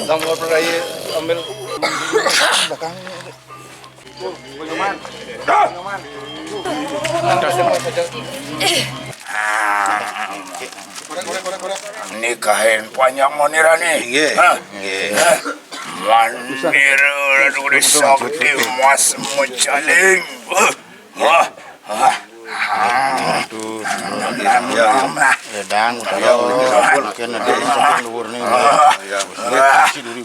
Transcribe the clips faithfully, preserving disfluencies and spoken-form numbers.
Ambil, ambil. Ini kain panjang monira nih. Nggih. Hah? Nggih. Hah? Manira, aduh, udah sakti mas mecaling. Hah? Hah? Hah? Aduh, ya, ya. Ya, dang, udah. Ya, udah. Kena dia sampai luar nih. Ya, ya. Isi dulu.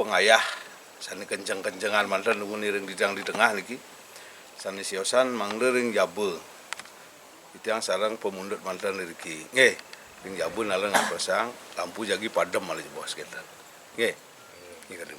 Ngayah, sané kenceng-kencengan manten nuhun ring di tengah niki. Sané siosan mangda ring jaba. Titiang sareng pamundut manten iriki. Nggih, ring jaba nalih ngatosang, lampu jagi padem malih jebos kénten. Nggih. Nggih, kadang.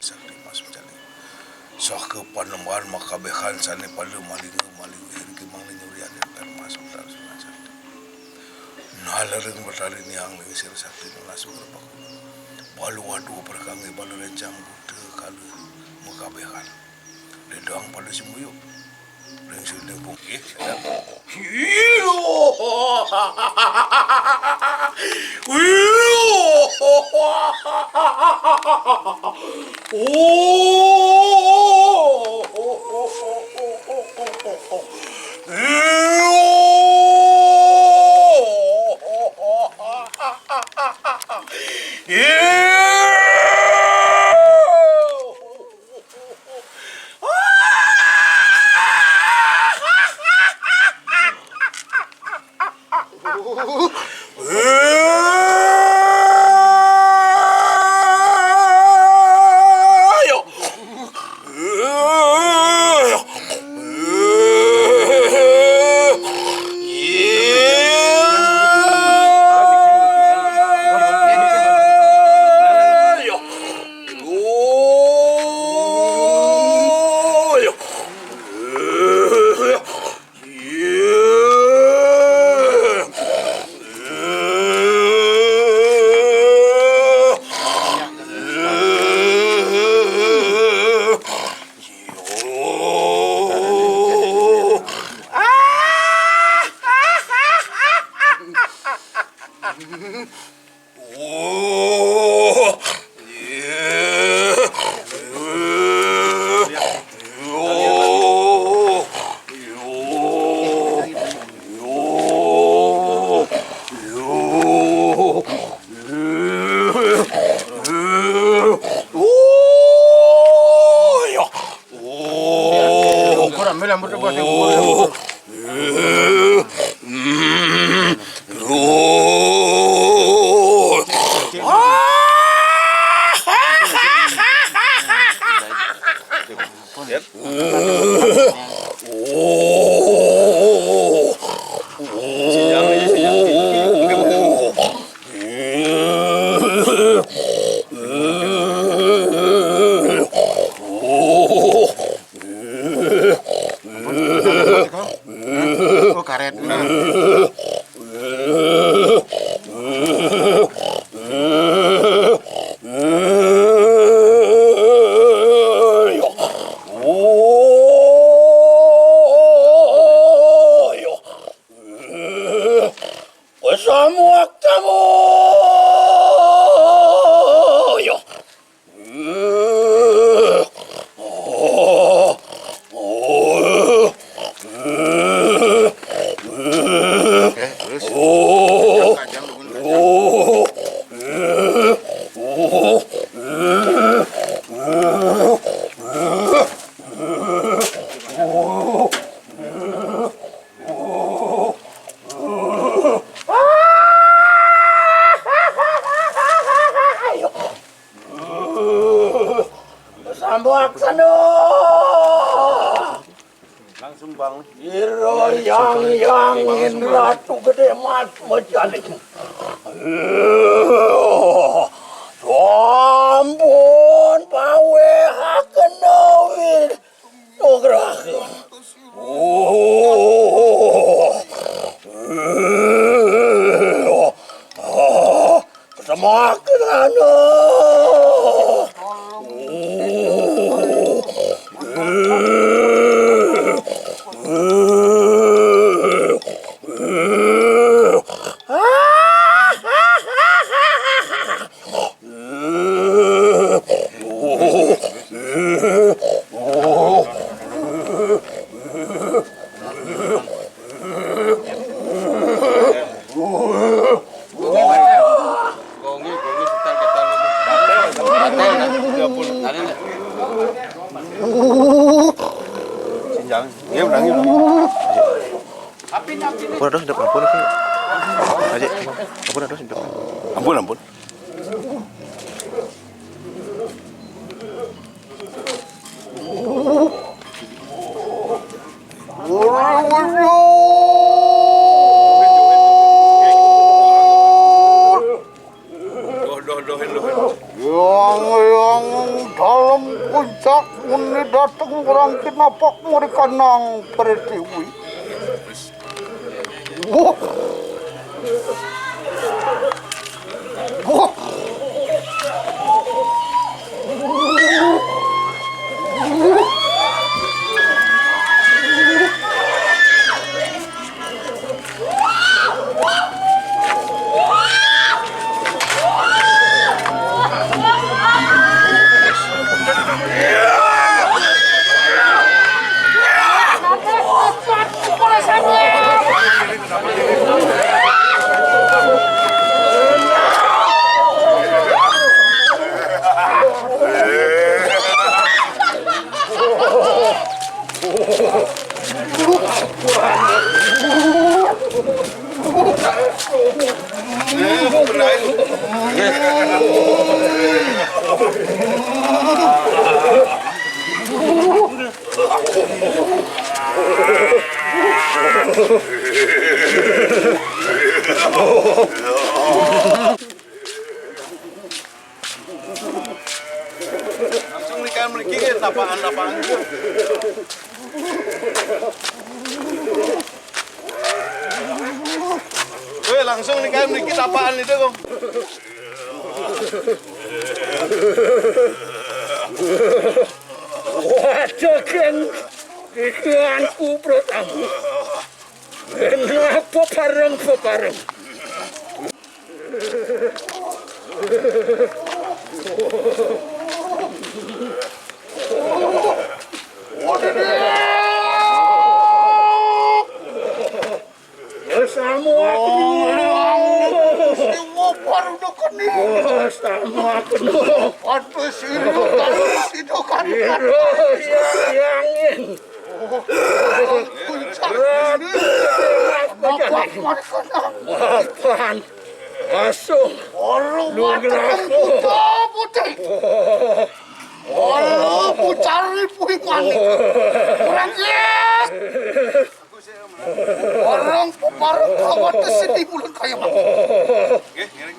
Sakti Mas Mencari. Soh ka panembahan makabehan sané pada malingga-malingga ring kimang nyurian ring Mas Mencari Sakti. Nalering Betari Niang Lingsir Sakti nunas sugra paku. Balu waduh perkangge balu rencang buta kala makabehan. Ledang pada sumuyup. Ring sini pun. Oh, karet. Ambaksana. Langsung bangun. Ira yang yang Ratu Gedé Mas Majaling. Sampun pawéhaken wit nugraha. Semakin anu. Sinjang. Iya, menang, iya, menang. Ampun, aduh, hidup ampun, Ki. Aja. Ampun, aduh, hidup. Ampun, ampun. Doh, doh, doh, doh. Yang, yang dalam puncak muni dateng orang kinapak murikanang pertiwi. Wah. Wah. Langsung nikahin mriki nggih, tapaan-tapaan. Weh, langsung nikahin mriki tapaan itu, Kong. Waduh, Kang. Ikan kubrut aku. Kenapa bareng-bareng? Samuakenu. Samuakenu. Aduh, sira, sira kan. Ira, ya, yangin. Puncak. Mapan. Asung. Ora watekan Putra Putih. Ora pucari puing manik. Orang lihat. Orang peparung kawat siti mulut kaya mati.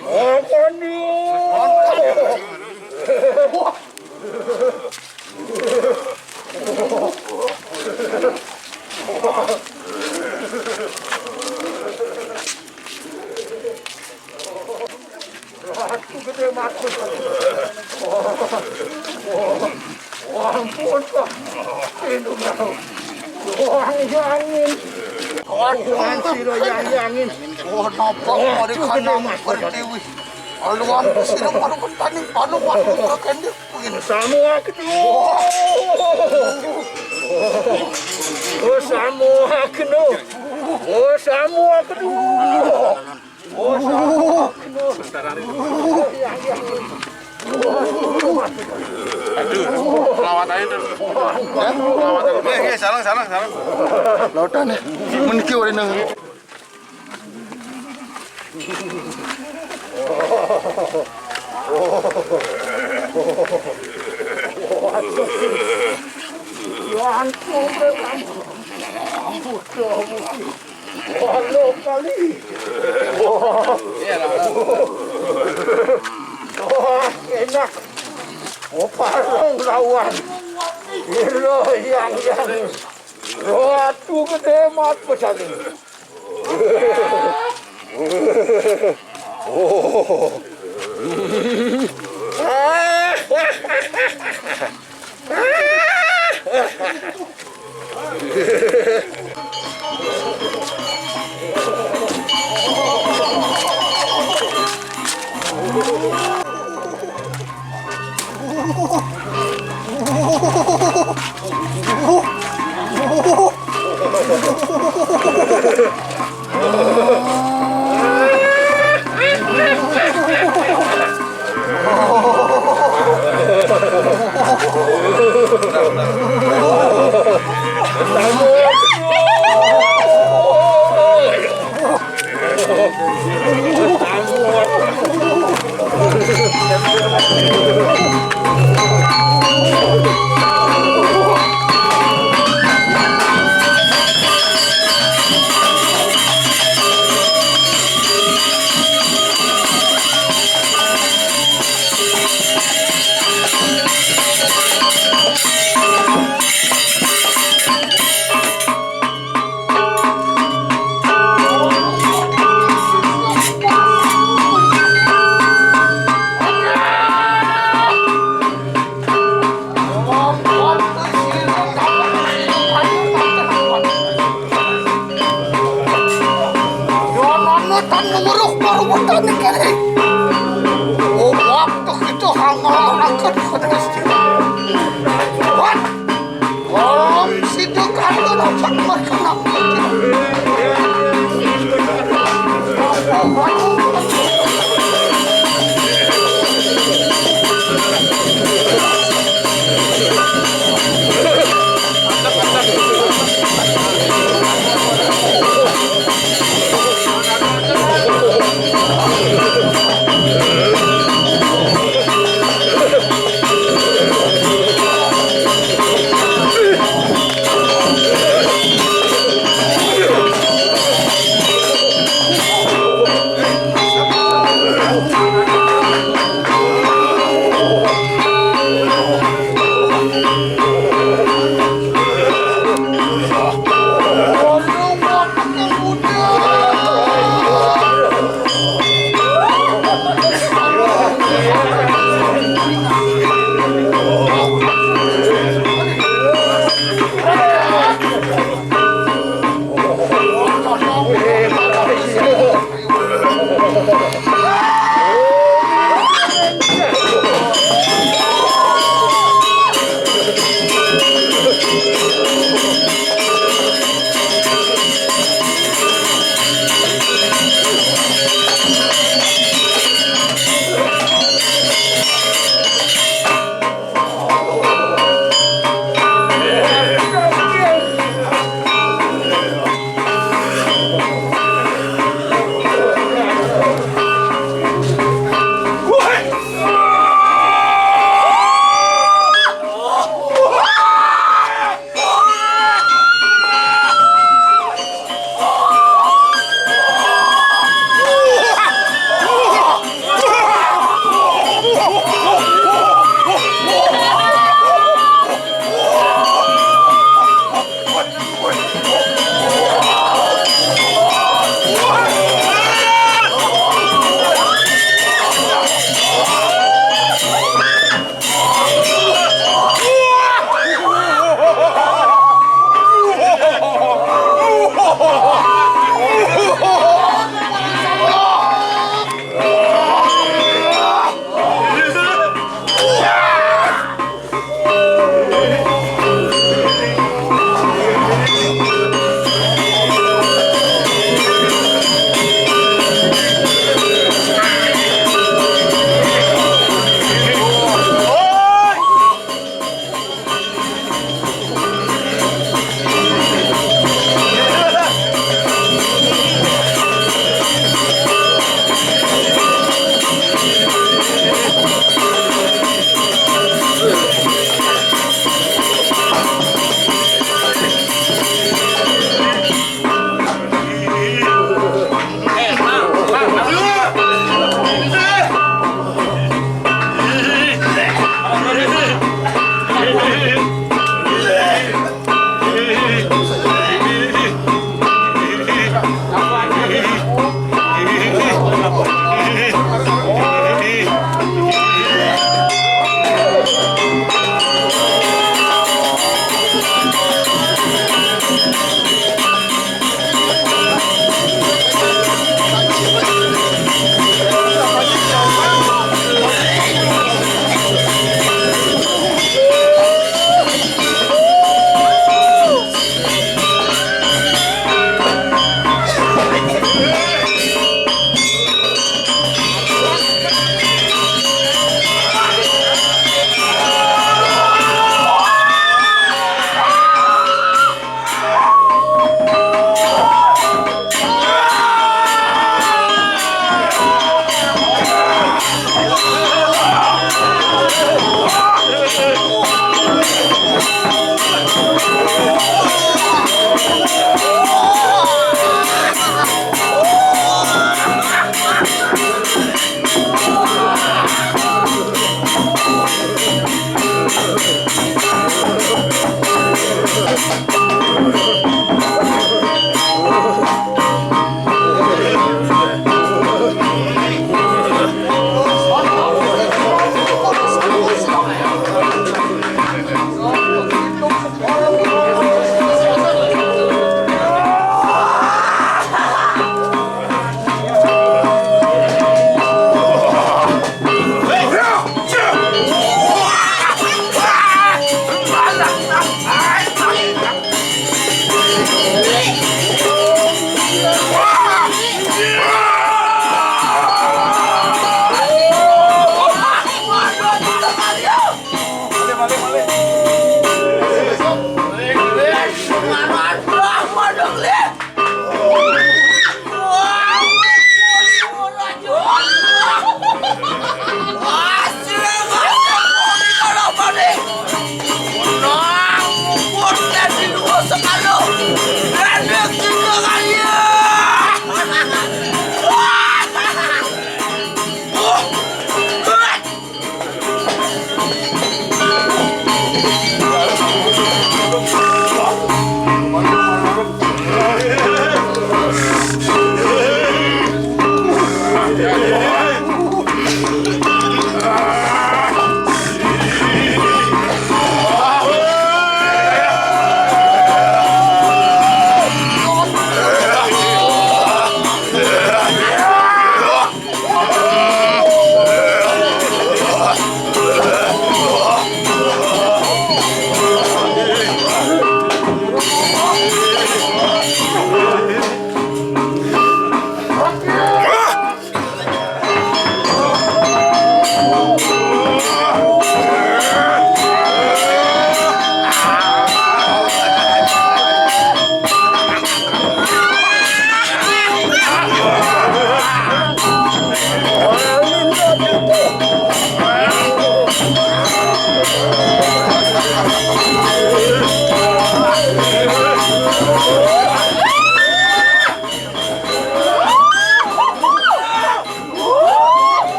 Apa nih? Wah. Aku gedé maksud. Wah, ampun, Pak. Indung aku. Wah, yangin. Waduh, sira yang yangin. Wah, napa mereka nang bertiwi. Aluan sira marang taning panu, waduh, kakende. Samu aku dulu. Oh, samu aku dulu. Oh, samu aku dulu. Aduh, lawat aja terus. Lawat aja. Nggih, nggih, salam, salam, salam. Lautan ya. Meniki ora nang. Langsung ke kamu. Walau kali. Wah. Wah, enak. Opa lawan. Ilo yang yang. Ratu gede mat pecaling. Oh. Yonannya tan nguruk baru wetan kene. Oh, waktu itu hama akan kena. Wat. Om situ kandun opat makan.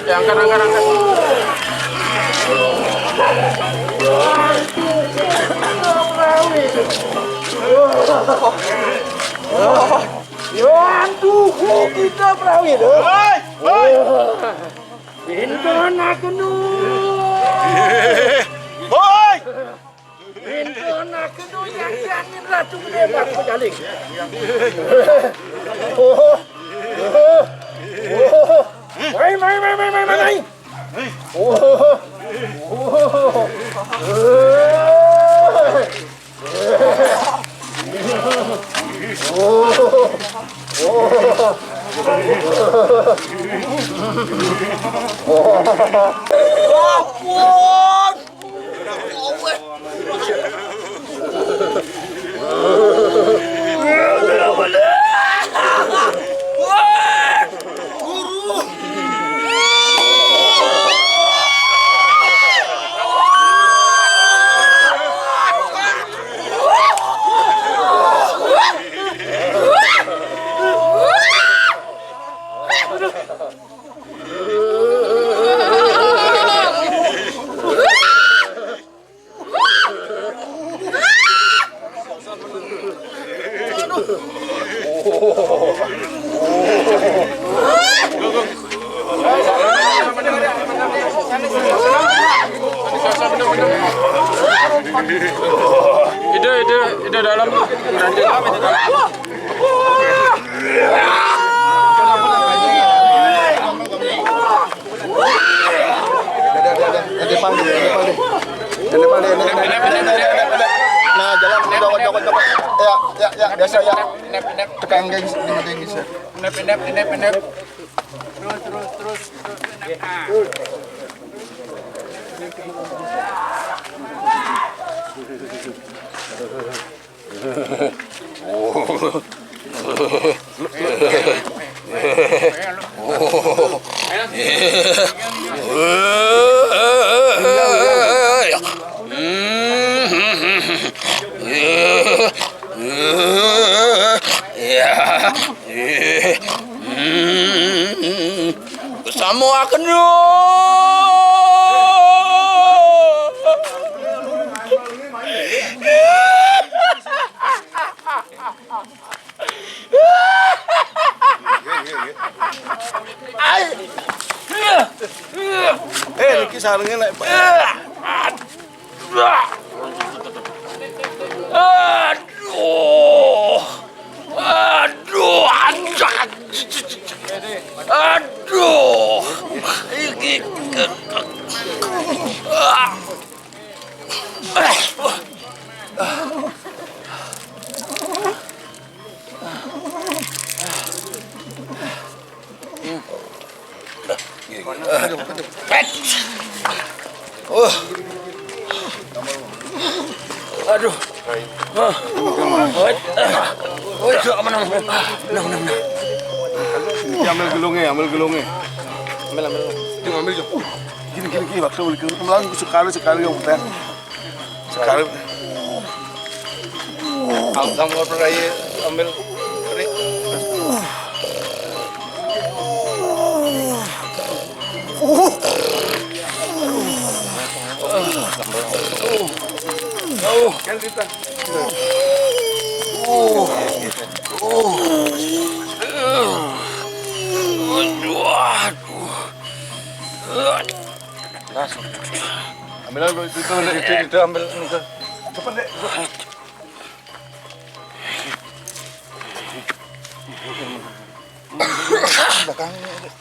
Ya, angkat, angkat, angkat. Yo, antuku kita perawi tu. Hei, hei. Pintu nak kena. Hei. Pintu nak kena yang jamin ratu menembak pejaling. Oh. Oh. Oh. Mai, mai, mai, mai, mai, mai. Oh. Oh. Itu, itu, itu dalam. Di depan deh, di depan deh. Di depan deh, di depan deh. Nah, jalan, jokot, jokot, jokot. Ya, ya, ya, biasa ya. Tekan, gengs, ini, gengs, ya. Terus, terus, terus, terus. Sama akan. Eh, niki sarengnya naik, Pak. Aduh. Aduh. Aduh. Aduh. Woi, woi, aman, aman. Nah, nah, nah. Ini ambil gelungnya, ambil gelungnya. Ambil, ambil. Ini ambil, Jok. Gini, gini, gini, waktu beli gelung. Sekali, sekali yang penting. Sekarang. Kamu nggak pernah, iya, ambil. Ini. Aduh, aduh. Langsung. Ambil, ambil itu, itu, itu, itu, ambil, ambil. Cepat, Dek. Belakangnya, Dek.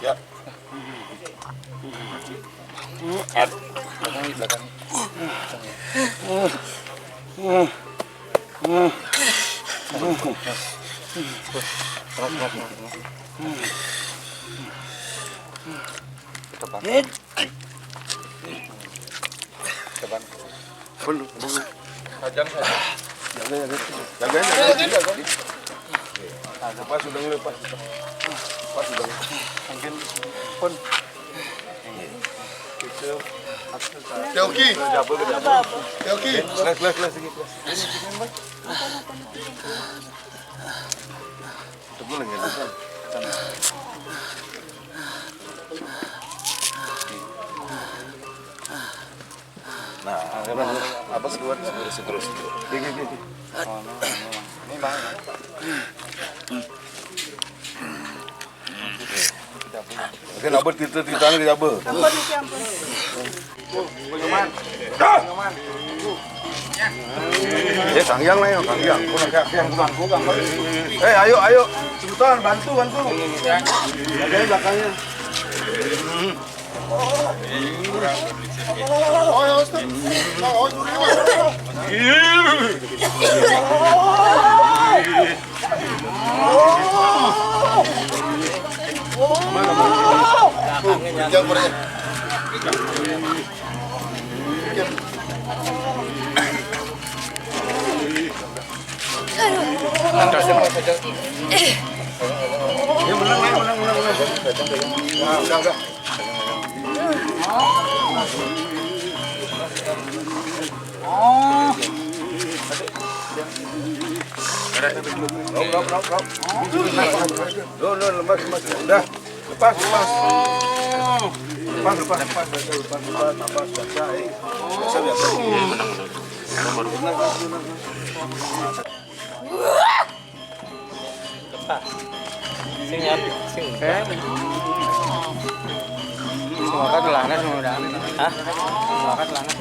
Ya. Belakang, belakang. Keras, keras, keras. Depan. Depan. Full, full. Sajang, sajang. Jaga, jaga. Jaga, jaga, jaga. Nah, lepas, udah lepas. Lepas, udah. Mungkin pun. Gitu. Teoki. Jago, jago. Teoki. Kelas, kelas, kelas, lagi, kelas. Tunggu lagi, tunggu. Nah, apa sih, Wan? Terus, terus. Gini, gini, gini. Ini, Bang. Oke, nabut kita, kita, kita, nabut. Ampun, Gusti, ampun. Ya, Kang Yang lah, ya, Kang Yang. Kurang Kang Yang, kurang, kurang. Eh, ayo, ayo. Cepetan, bantu, bantu. Jagain belakangnya. Lo, lo, lemas, lemas. Udah. Lepas, lepas. Lepas, lepas, lepas, lepas, lepas, lepas, lepas, lepas, eh. Biasa, biasa. Lepas. Sing ya, sing. Semoga celana semua udah. Hah? Semoga celana.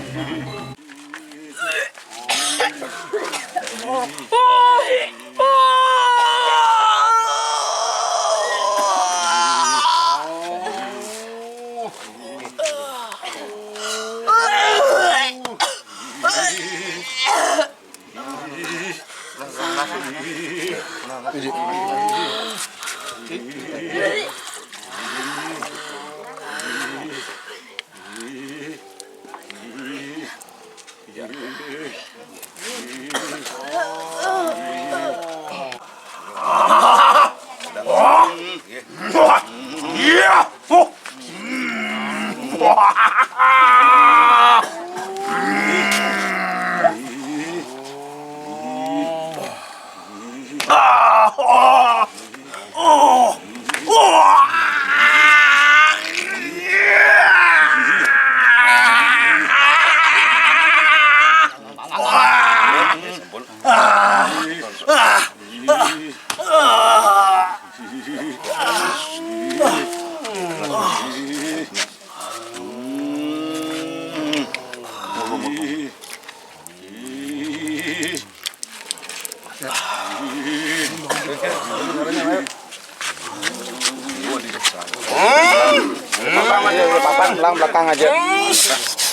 Aja.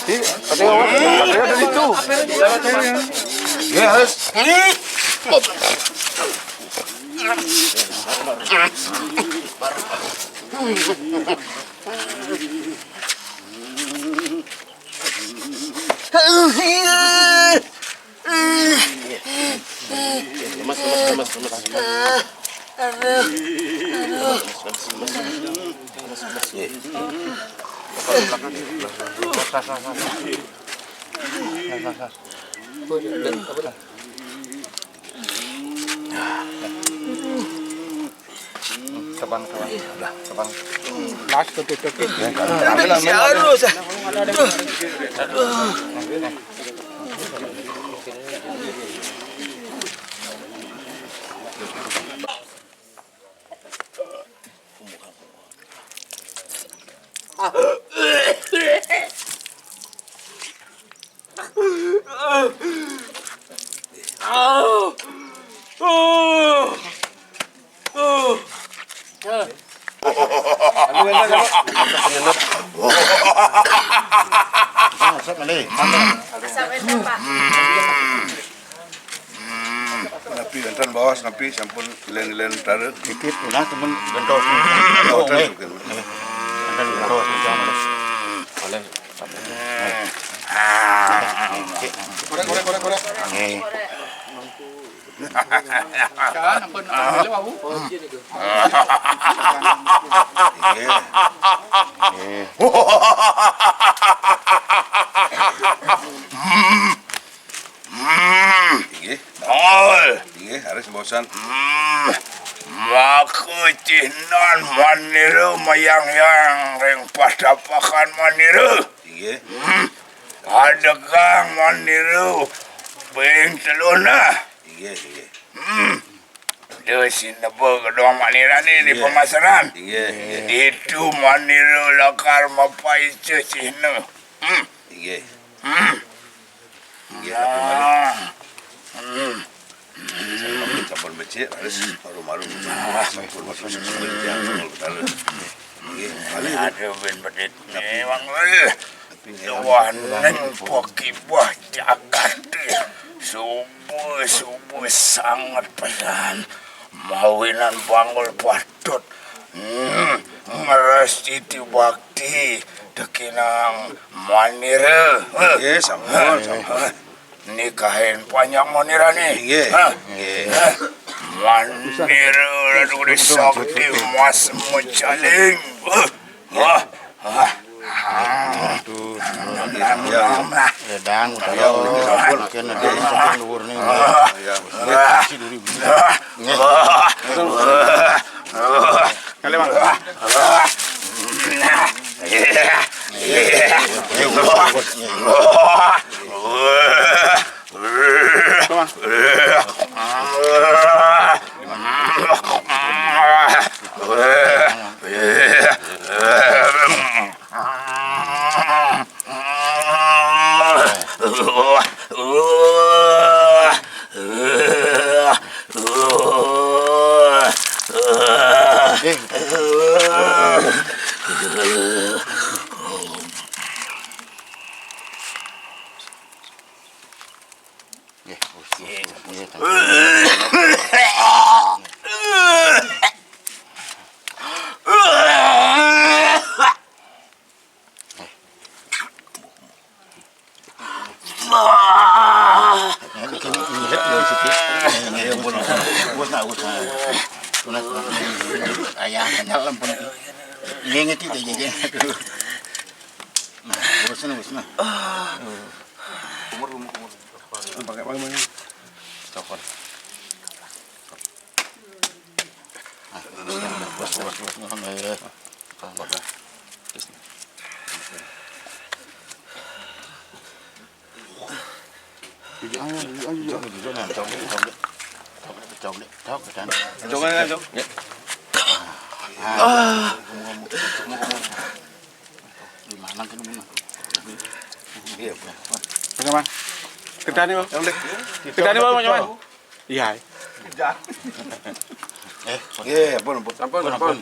Di, katanya, katanya dari itu. Ya, harus. Lemas, lemas, lemas, lemas. Aduh, aduh. Lemas, lemas, lemas. Lemas, lemas. Sah, sah, sah, sah. Sah, sah, sah. Tebang, tebang. Udah, tebang. Mas, tutup, tutup. Ya, ambil, ambil, ambil. Aduh, aduh. Napi, enten bawas, napi, sampun ilen-ilen tara. Dikit, nah, temen gentos. Gentos, eh. Enten gentos, jangan. Boleh. Korek, korek, korek, korek. Nih. Jangan, ampun, ampun, boleh, Babu. Iya. Iya. Hmm. Inggih. Dongol. Inggih, harus bosan. Hmm. Maka cihnan manira mayang-yang ring padapakan manira. Inggih. Hmm. Adegang manira ping teluna. Inggih, inggih. Hmm. Duh, sineba gedong manirane di pemasaran. Inggih, inggih. Ditu manira lakar mapaica cihna. Hmm. Inggih. Hmm. Inggih, napi malih? Ah. Hmm. Sampun, sampun becik, raris maru-maru. Sampun, sampun, sampun, sampun, sampun. Inggih, malih. Aduh, ben bedit. Napi? Nih, Bang Ul. Napi, nggih? Duaning pakibeh jagat. Suba, suba sanget pesan. Mawinan Bangul patut, hmm, ngrastiti bakti tekinang manira. Nggih, sampun, sampun. Nikahin panjang manirane. Nggih. Hah? Nggih. Hah? Manira Ratu Gede Sakti Mas Mecaling. Hah? Wah. Wah. Itu, ya, ya. Ledang, ya, utara, ya, sampun. Mungkin ada yang sampun luhur nih. Ya, ya. Isi duri. Nggih. Kali, Bang. Bang. Wah. Ini, ini, lihat dulu, Siti. Ini, ini, bos, bos, nah, bos, nah. Tunas, tunas. Ayah, kenyal, ampun. Ini, ini, tidak, jadi. Nah, bos, nah, bos, nah. Umur, umur, umur. Pakai, pakai, pakai. Cokor. Gimana kan, Bang? Iya, Bang. Bagaimana? Kita nih, Bang. Kita nih, Bang, bagaimana? Iya. Eh, iya, ampun, ampun. Ampun, ampun. Ampun.